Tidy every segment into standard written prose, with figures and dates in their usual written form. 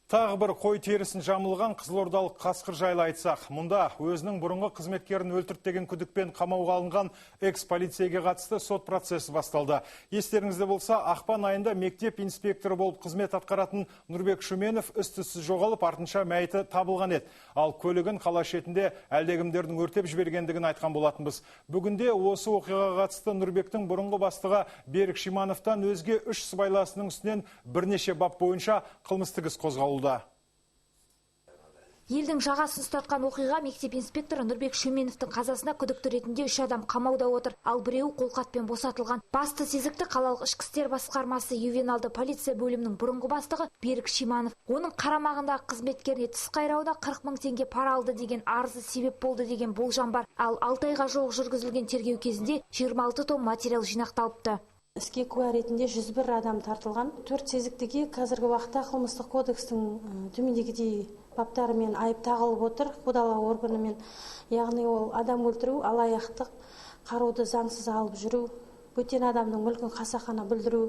Тағы бір қой терісін жамылған қызылордалық қасқыр жайлы айтсақ, мұнда өзінің бұрынғы қызметкерін өлтірді деген күдікпен қамауға алынған экс-полицейге қатысты сот процесі басталды. Естеріңізде болса, ақпан айында мектеп инспекторы болып қызмет атқаратын Нұрбек Шүменов із-түзсіз жоғалып, артынша мәйіті табылған еді. Ал көлігін қала шетінде әлдекімдердің өртеп жібергендігін айтқан болатынбыз. Бүгінде осы оқиғаға қатысты Нұрбектің бұрынғы бастығы Берік Шимановтан өзге 3 сыбайласының үстінен бірнеше бап бойынша қылмыстық іс қозғалуда. Елдің жағасын ұстатқан оқиға мектеп инспекторы Нұрбек Шөменовтің қазасына күдікті ретінде 3 адам қамауда отыр, ал біреуі қолхатпен босатылған. Басты сезікті қалалық ішкі істер басқармасы ювеналды полиция бөлімінің бұрынғы бастығы Берік Шиманов. Оның қарамағындағы қызметкеріне тіс қайрауына 40 мың теңге пара алды деген арызы себеп болды деген болжам бар. Ал 6 айға жуық жүргізілген тергеу кезінде 26 том материал жинақталыпты. Іске куә ретінде 101 адам тартылған. 4 сезіктіге қазіргі уақытта қылмыстық кодекстің төмендегідей баптарымен айып тағылып отыр қудалау органымен, яғни ол адам өлтіру, алаяқтық, қаруды заңсыз алып жүру, бөтен адамның мүлкін қасақана бүлдіру,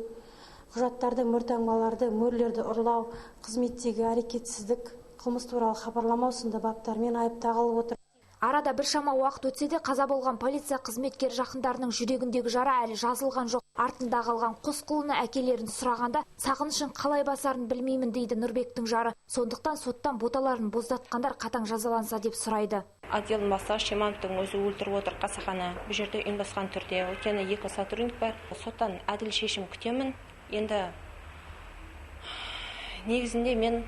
құжаттарды, мөртаңбаларды, мөрлерді ұрлау, қызметтегі әрекетсіздік, қылмыс туралы хабарламау сынды баптармен айып тағылып отыр. Арада біршама уақыт өтсе де қаза болған полиция қызметкері жақындарының жүрегіндегі жара әлі жазылған жоқ. Артында қалған қос құлыны әкелерін сұрағанда сағынышын қалай басарын білмеймін дейді Нұрбектің жары. Сондықтан соттан боталарын боздатқандар қатаң жазаланса деп сұрайды. Отделдің бастығы Шимановтың өзі өлтіріп отыр қасақана. Бұл жерде ұйымдасқан түрде, өйткені 2 сотрудник бар. Соттан әділ шешім күтемін. Енді негізінде мен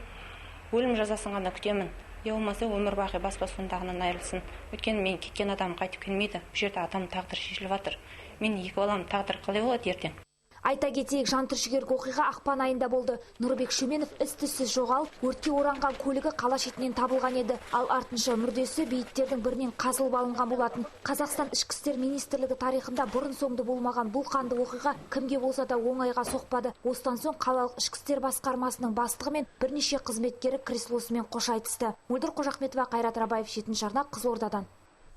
өлім жазасын ғана күтемін. Я болмаса өмір бақи бас бостандығынан айырылсын. Өйткені мен кеткен адам қайтып келмейді. Бұл жерде адам тағдыры шешіліп жатыр. Мен 2 балам тағдыры қалай болады ертең? Айта кетейік, жантүршігерлік оқиға ақпан айында болды. Нұрбек Шөменов із-түзсіз жоғалып, өртке оранған көлігі қала шетінен табылған еді. Ал артынша мүрдесі бейіттердің бірінен қазылып алынған болатын. Қазақстан Ішкі істер министрлігі тарихында бұрын соңды болмаған бұл қанды оқиға кімге болса да оңайға соқпады. Осыдан соң қалалық ішкі істер басқармасының бастығы мен бірнеше қызметкері креслосымен қош айтысты. Мөлдір Қожахметова, Қайрат Рабаев, 7 арна, Қызылордадан.